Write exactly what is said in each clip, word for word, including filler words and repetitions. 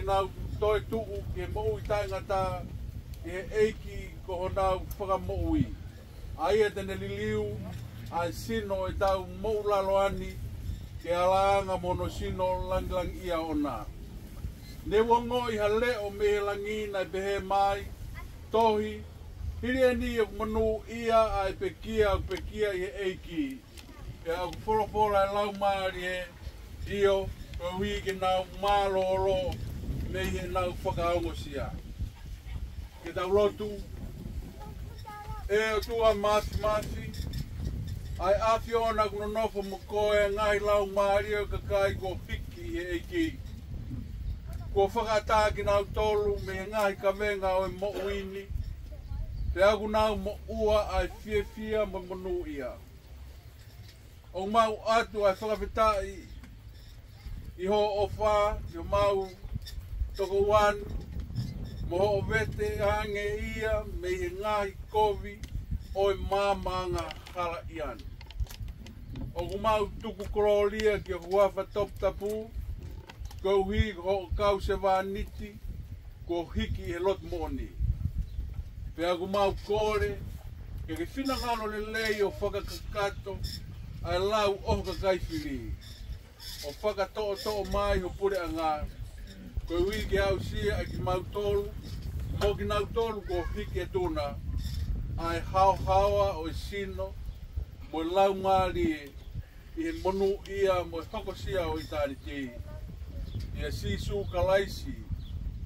Nau toe tuʻu ki he moʻui taʻengata ʻi he ʻEiki ko honau fakamoʻui. ʻA ia te ne liliu ʻa e sino ʻo ʻetau moʻulaloa ni ke ala ange mo hono sino langilangiʻia ʻoʻona. Ne u ongoʻi ha leʻo mei he langi naʻe pehē mai, Tohi, hili eni ʻoku monūʻia ʻa e pekia ʻoku pekia ʻi he ʻEiki. Pea ʻoku folofola ʻa e Laumālie, ʻio, koeʻuhi ke nau mālōlō mei heʻenau fakaongosia. Ke tau lotu. ʻE ʻOtua Māfimafi, ʻa e ʻAfiona ʻoku nonofo mo koe, ngaahi laumālie ʻo e kakai kuo hiki ʻi he ʻEiki. Kuo fakaʻatā kinautolu mei he ngaahi kavenga ʻo e moʻui ni, pea ʻoku nau moʻua ʻa e fiefia mo e monūʻia. ʻOku mau ʻoatu ʻa e fakafetaʻi ʻi hoʻo ʻofa ki homau tokoua ni, mo hoʻo vete ange ia mei he ngaahi kovi ʻo e maama angahalaʻia ni. ʻOku mau tuku kolōlia ki ho huafa toputapu, koeʻuhi ko hoʻo kau sevāniti kuo hiki ʻi he lotu moʻoni. Pea ʻoku mau kole ke ke finangalo lelei ʻo fakakakato ʻa e lau ʻo ho kakai fili, ʻo fakatoʻotoʻo mai ho puleʻanga, koeʻuhi ke aʻusia ʻa kimautolu mo kinautolu kuo hiki atu na ʻa e haohaoa ʻo e sino mo e laumālie ʻi he monūʻia mo e hokosia ʻo ʻitāniti. ʻIa Sīsū Kalaisi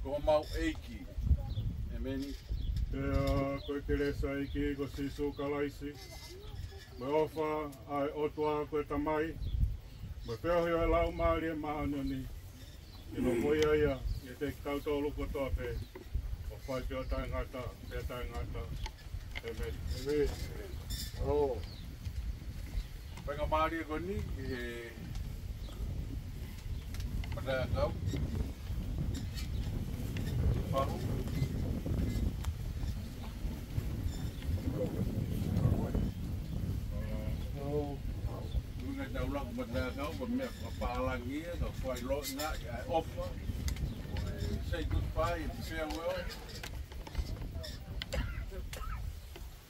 ko homau ʻEiki. ʻĒmeni. Pea ko e kelesi ʻa e ʻEiki ko Sīsū Kalaisi, mo e ʻofa ʻa e ʻOtua ko e Tamai, mo e feohi ʻo e Laumālie Māʻoniʻoni, ke nofo ia ʻiate kitautolu kotoa pē, ʻo fai pē ʻo taʻengata pea taʻengata. ʻĒmeni. ʻĒmeni. ʻO. Faingamālie ko eni ki he mataiʻakau. Fahu. ʻO. Ui ngai tau laku mataiʻakau, ko e meʻa fakapālangi ia, ka fai loa ngai ʻa e ʻofa. Ko e say goodbye and farewell.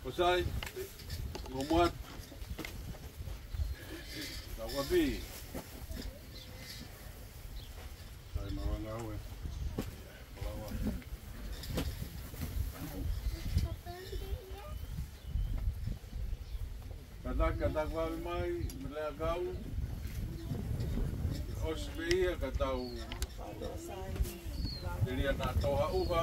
Ko sai, mo muat. Tau kapi. Sai malanga ue. Malawa. Ka ta, ka ta kuavi mai, mataiʻakau. ʻOsi pē ia ka tau telia na toha uha.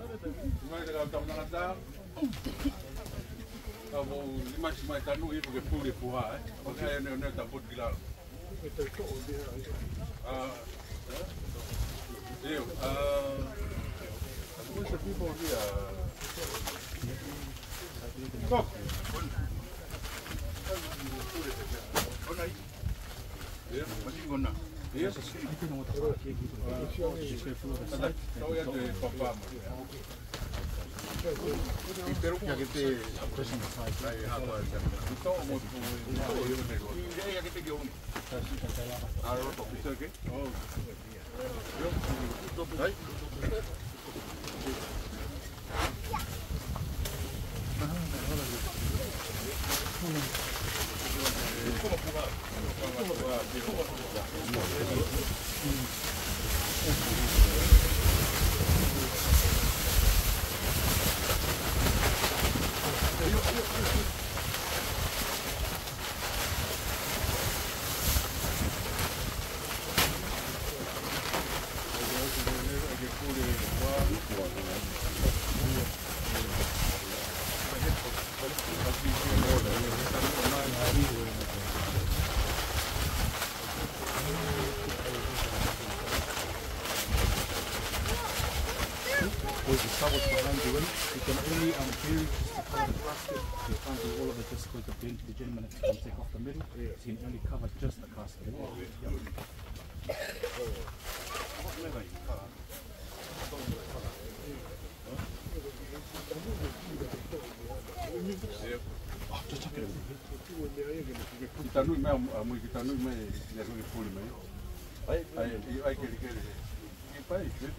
Mai te kau tau nangata. Ka mo ni mai mai tanu i ke puli puha, eh. Oke, ne, ne, tapu ki lalo. Ah, eh? Io, ah, who's the people here? Talk. Ona i. Io, mati ona. Io. Kata, kau ia te papa. With the towels behind you, eh? You can only, um, bury just the part of the casket. You can't do all of it just because the, the gentleman has to come take off the middle. So you can only cover just the casket. Ki tanu mai, a, mui ki tanu mai, ia ko ke puli mai. Ai, ai, ai, kele, kele. Ki pai, kele.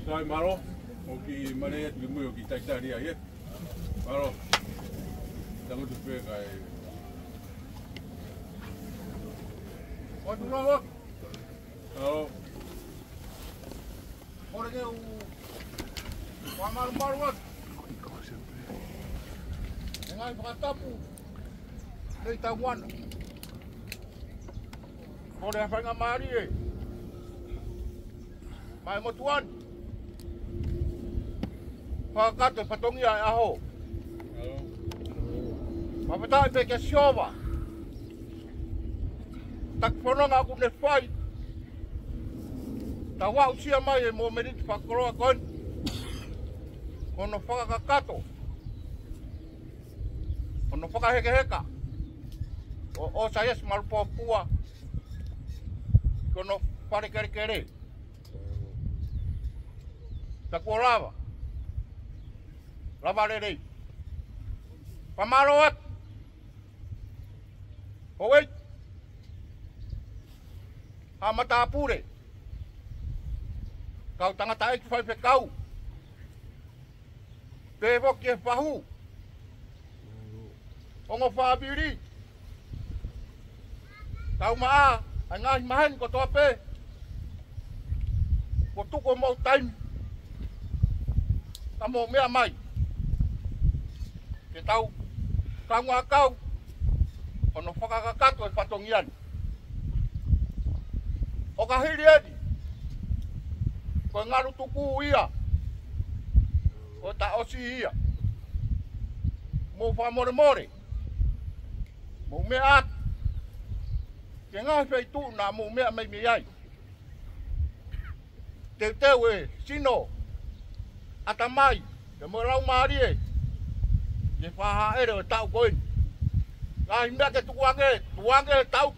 Sai, mālō, ʻoku male atu ki mui ʻoku taitari ai, ē? Mālō. Tangutu pē kae. Atu loa. Hello. Kole ke u fakamālō atu. ʻE ngaahi fakatapu. Nei tau wana. Kole ha faingamālie. Mai motuan. Fakakakato e fatongia e ʻaho. Fakafetaʻi pē kia Sihova. Taki fononga ʻoku ne fai. Tau aʻusia mai e momeniti fakakoloa ko eni. Ko hono fakakakato. Ko hono fakahekeheka. ʻO, ʻo Saiasi Malupopua. Ko hono fale kelekele. Ka kuo lava. Lava lelei. Fakamālō atu. Houʻeiki. Haʻa matāpule. Kau tangataʻeiki faifekau. Pehē foki e fahu. Ongo fāmili. Taumaʻa, ʻa e ngaahi maheni kotoa pē. Kuo tuku homou taimi. Ka mou meʻa mai. Ke tau kaungā kau. Hono fakakakato e fatongia ni. ʻO ka hili eni, ko e ngalu tuku ia, ko e taʻosi ia. Mou fakamolemole, mou meʻa atu, ki he ngaahi feituʻu naʻa mou meʻa mai mei ai. Teuteu e sino, ʻatamai, pea mo e laumālie, ke fakahāʻele ʻo e taʻu ko eni. Ngaahi meʻa ke tukuange, tukuange e taʻu.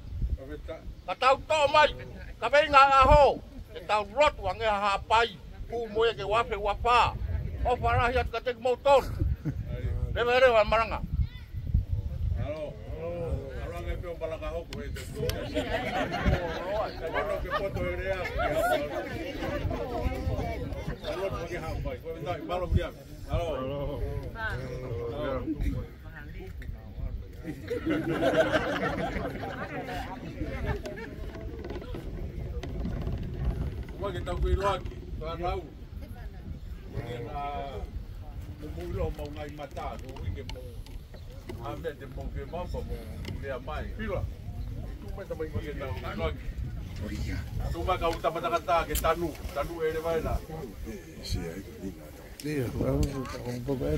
Ka tau toʻo mai, ka feinga e ʻaho, ke tau lotu ange ha Haʻapai, kuo mole ke ua afe ua fā. ʻOfa lahi atu kiate kimoutolu. Leveleva e malanga. Halo. Halo, ange pē ʻo malanga hoko e te. Halo ke poto e lea. Halo ke Haʻapai. Ko e tai, malo kia. Halo. Halo. Ua ke tau kui loaki, tau lau. Ua ke na, mo mui lo mau ngai mata, ko ui ke mo. A me te mo ke mau pa mo lea mai. Pila. Tu mai tamai kui ke tau kui loaki. Tu mai kau tamatakata ke tanu, tanu e le vai la. Sia, ina. Ia, au, au, au, au, au,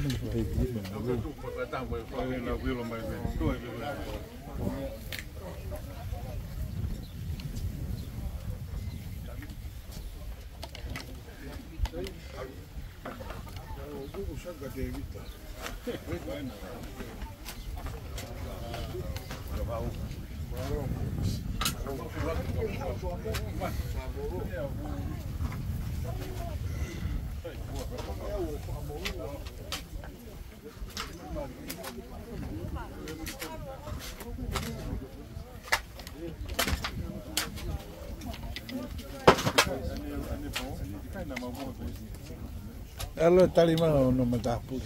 ʻAlu e tali mai hono matāpule.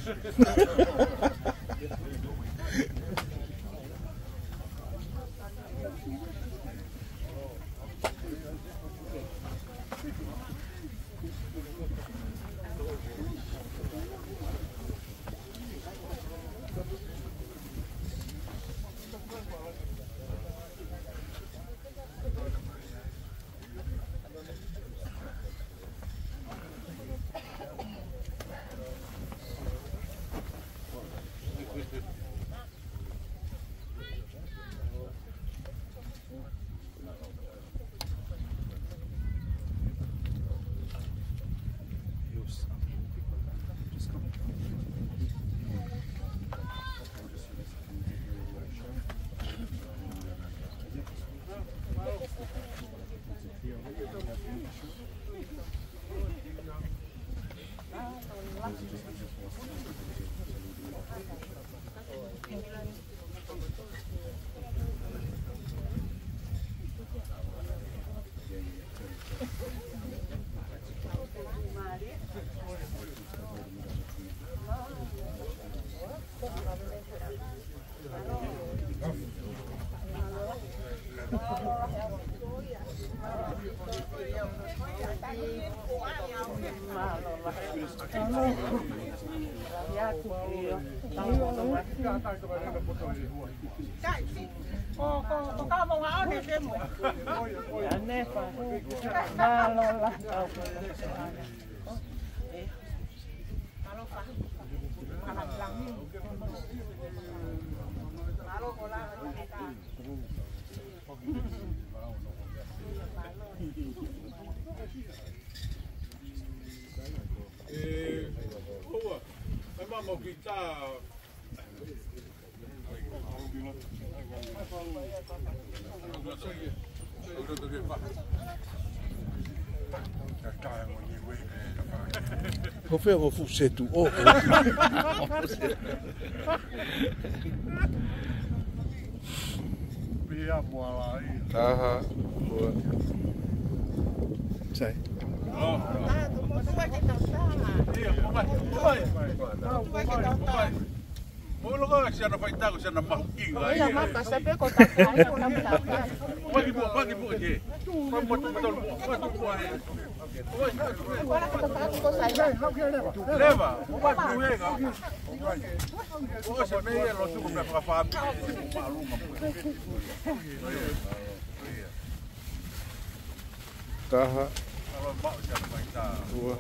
E, ua, e mamo ki tā. Ko fē ko fuʻu setu ʻo. Pia mo ala ia. Aha. Ua. Sai. Ia, ko mai. Ko mai. Ko mai. Mo lo ko si ana faitako si ana mahuʻinga ia. Ia, maka, se pe ko ta. Waki mo, waki mo, e. Waki mo, waki mo, waki mo, e. Leva, waki mo, e. Ko se meʻa ia lo tuku me fakafāmili. Taha. Ua.